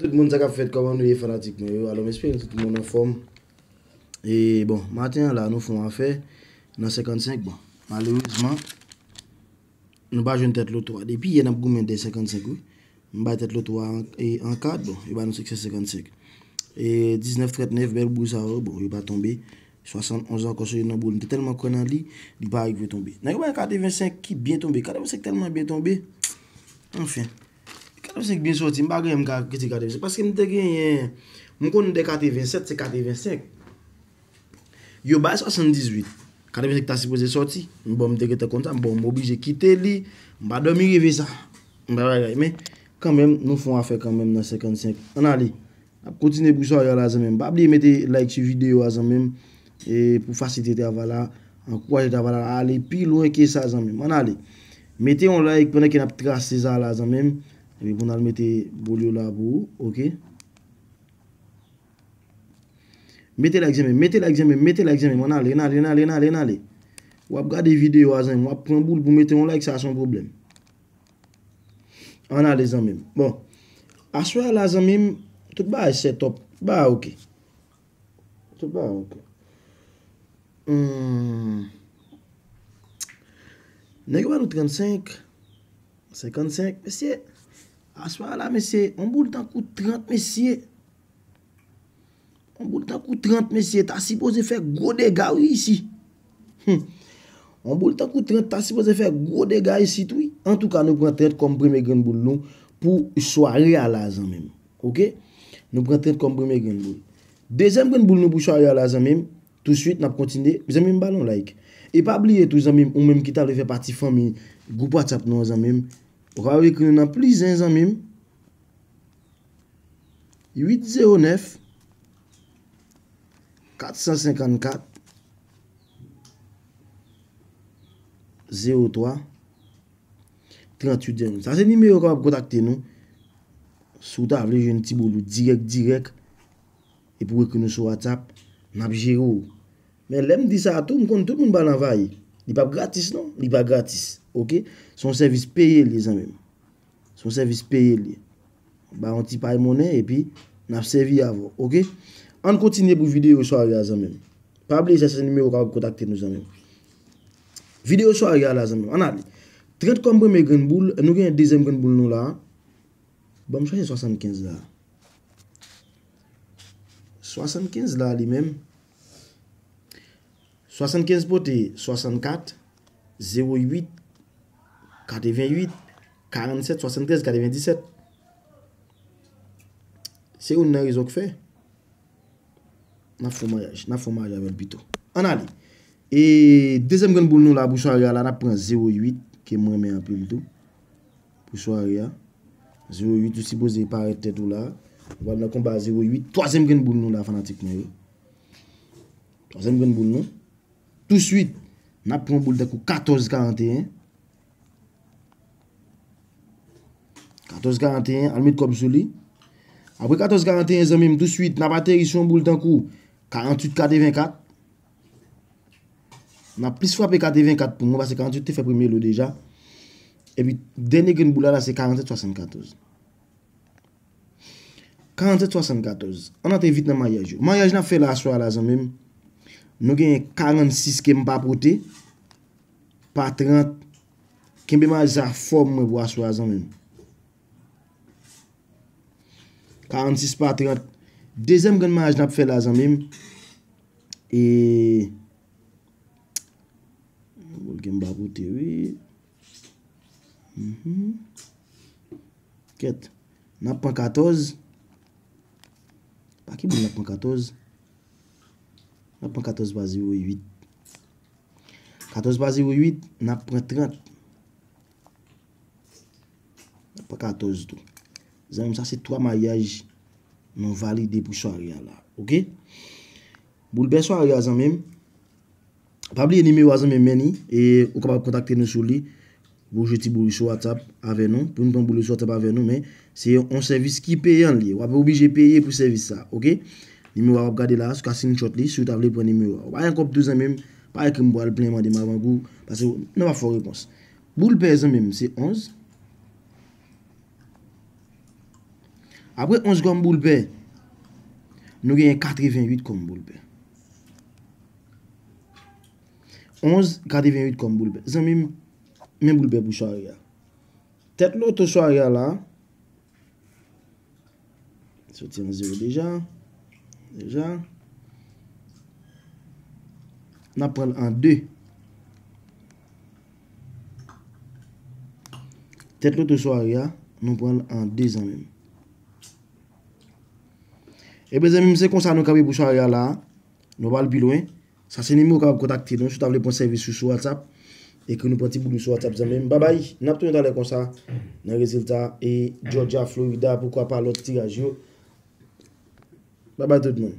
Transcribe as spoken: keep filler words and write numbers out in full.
Tout moun, sa k ap fèt, kòman nou ye, fanatik mwen yo? Alò, m espere tout moun anfòm. E bon, maten an la, nou fè yon afè nan senkannsenk. Bon, malerezman, nou pa jwenn tèt loto a. Depi yè, n ap goumen dèyè senkannsenk, wi. M bay tèt loto a an, e, an kat, bon, yo ba nou siksè senkannsenk. E diznèf trannèf, bèl boul sa yo, bon, yo pa tonbe. Swasannonz ankò soti nan boul. M te tèlman kwè nan li, li pa rive tonbe. Nèg yo bay katrevensenk ki byen tonbe. Katrevensenk tèlman byen tonbe. Anfen. Katrevensenk byen soti, m pa gen m ka kritike katrevensenk. Paske m te genyen, m konn de katrevennsèt, se katrevensenk. Yo bay swasanndizuit. Katrevensenk ta sipoze soti. M bon, m te gentan konn sa, m bon, m oblije kite li. M pa dòmi reve sa. M pa bagay. Men, kanmenm, nou fè yon afè kanmenm nan senkannsenk. Ann ale. N ap kontinye pou sware a la, zanmi m. Pa bliye mete like sou videyo a, zanmi m. E pou fasilite travay la, ankouraje travay la, ale pi lwen ke sa, zanmi m. Ann ale. Mete yon like pandan ke n ap trase sa la, zanmi m. Epi pou n al mete boul yo la pou ou, oke? Mete like, zanmi m, mete like, zanmi m, mete like, zanmi m. Ann ale, ann ale, ann ale, ann ale, ann ale. W ap gade videyo a, zanmi m. W ap pran boul pou mete yon like, sa se yon pwoblèm. Ann ale, zanmi m. Bon. Aswè a la, zanmi m, tout bagay set up. Tout bagay oke. Tout bagay oke. Hmm. Nèg yo ba nou trannsenk, senkannsenk. Mesye, aswè a la, mesye, yon boul tankou trant, mesye. Yon boul tankou trant, mesye, ta sipoze fè gwo dega, wi, isi. Hmm. Yon boul tankou trant ta sipoze fè gwo dega isit, wi. Antouka, nou pran trant kòm premye grenn boul nou pou sware a la, zanmi m. Oke? Nou pran trant kòm premye grenn boul. Dezyèm grenn boul nou pou sware a la, zanmi m. Touswit, n ap kontinye. Zanmi m, ba l yon like. E pa bliye tou, zanmi m, ou menm ki ta vle fè pati fanmi gwoup WhatsApp nou an, zanmi m. Ou kapab ekri nou nan plizyè, zanmi m. Uit zewo nèf, kat san senkannkat, zewo twa, tranntuit zewo. Sa se nimewo w kapab kontakte nou. Si w ta vle jwenn ti boul ou dirèk, dirèk, epi w ekri nou sou WhatsApp, n ap jere w. Men lè m di sa a tou, m konn tout moun ba l anvayi. Li p ap gratis, non. Li pa gratis. Oke? Se yon sèvis peye l ye, zanmi m. Se yon sèvis peye l ye. Ba yon ti pay monnen, epi n ap sèvi avè w, oke? Ann kontinye pou videyo sware a, zanmi m. Pa bliye, sa se nimewo w kapab kontakte nou, zanmi m. Videyo sware a la, zanmi m. Ann ale. Trant kòm premye grenn boul, nou gen dezyèm grenn boul nou la. Ban m chache swasannkenz la. Swasannkenz la, li menm. Swasannkenz pote swasannkat, zewo uit, katrevenuit, karannsèt, swasanntrèz, katrevendisèt. Se youn nan rezon k fè n ap fè yon maryaj. N ap fè yon maryaj avè l pito. Ann ale. E dezyèm grenn boul nou la pou sware a la, n ap pran zewo uit, ke m renmen anpil tou. Pou sware a. Zewo uit, ou sipoze parèt tèt ou la. Ou pral nan konba zewo uit. Twazyèm grenn boul nou la, fanatik mwen yo. Twazyèm grenn boul nou. Touswit, n ap pran boul tankou katòz karanteyen. Katòz karanteyen, al met kòb sou li. Apre katòz karanteyen, zanmi m, touswit, n ap ateri sou yon boul tankou karanntuit katrevenkat. N ap plis frape katrevenkat pou mwen, paske karanntuit te fè premye lo deja. Epi, dènye grenn boul la, la, se karannsèt swasannkatòz. Karannsèt swasannkatòz. Ann antre vit nan maryaj yo. Maryaj n ap fè la aswè a la, zanmi m. Nou genyen karannsis ke m pa pote. Pa trant. Kenbe maryaj sa fò mwen pou aswè a, zanmi m. Karannsis pa trant. Dezyèm grenn maryaj n ap fè la, zanmi m. E. Boul ke m pa pote, wi. Mhm. Kèt. N ap pran katòz. Pa ki boul n ap pran katòz? N ap pran katòz pa zewo uit. Katòz pa zewo uit, n ap pran trant. N ap pran katòz tou. Zanmi m, sa se twa maryaj nou valide pou sware a la. Oke? Boul bèl sware a, zanmi m. Pa bliye nimewo a, zanmi m, men ni, e ou kapab kontakte nou sou li. Pou jwe ti boul sou WhatsApp avè nou, pou n pran boul sou WhatsApp avè nou, men se yon sèvis ki peyan li ye. W ap oblije peye pou sèvis sa, oke? Nimewo a w ap gade la, ou ka screenshot li, si w ta vle pran nimewo a. Ou pa gen kòb tou, zanmi m, pa ekri m pou al plen mande m avangou, paske nou p ap fè w repons. Boul pè, zanmi m, se onz. Apre onz kòm boul pè, nou genyen katrevenn uit kòm boul pè. Onz, katrevenn uit kòm boul pè. Zanmi m, men boul pè pou sware a. Tèt loto sware a la, soti an zewo deja. Deja. N ap pran l an de. Tèt loto sware a, nou pran l an de, zanmi m. Ebyen, zanmi m, se konsa nou kanpe pou sware a la. Nou pa al pi lwen. Sa se nimewo w kapab kontakte nou si w ta vle pran sèvis sou, sou WhatsApp. Ekri nou pran ti boul sou WhatsApp, zanmi m. Babay, n ap tounen talè konsa nan rezilta e Georgia, Florida, poukwa pa lòt tiraj yo. Babay tout moun.